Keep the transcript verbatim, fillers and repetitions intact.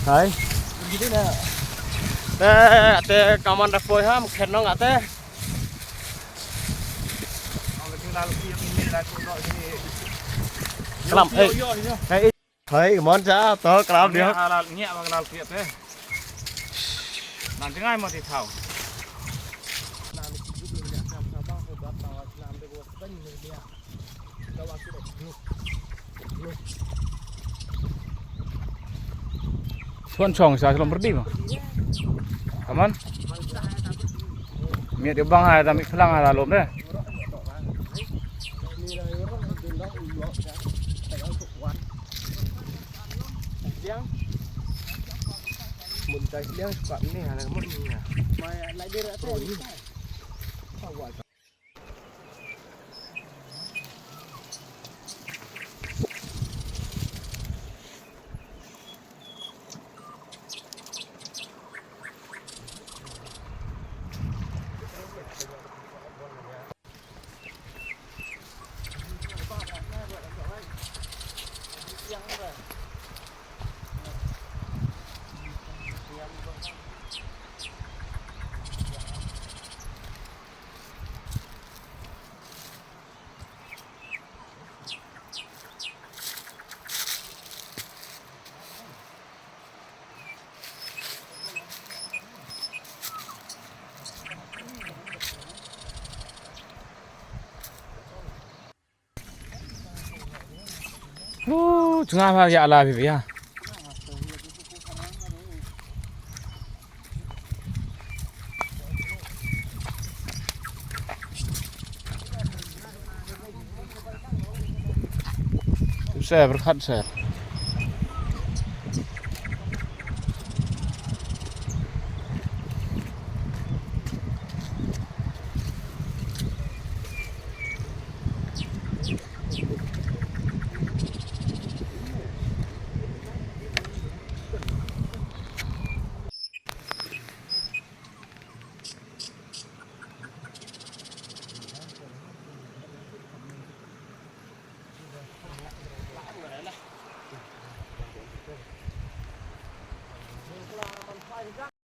Hai. Te, te kaman da poi ham, khen nong ate. Kalam, eh. Hai. Hai, mon cha, to kalam dia. Ngiah, ngiah, ngiah, ngiah, ngiah. Nang jngai mo ti thaw. Suan chong sa lom perdi mo. Aman. Miet di bang hai, ta miet kelang hai, lom deh. Mun tai liang suka ni, ada mun ni ya. Hu, chunga pha ya la phi ya. Ser, berkat ser.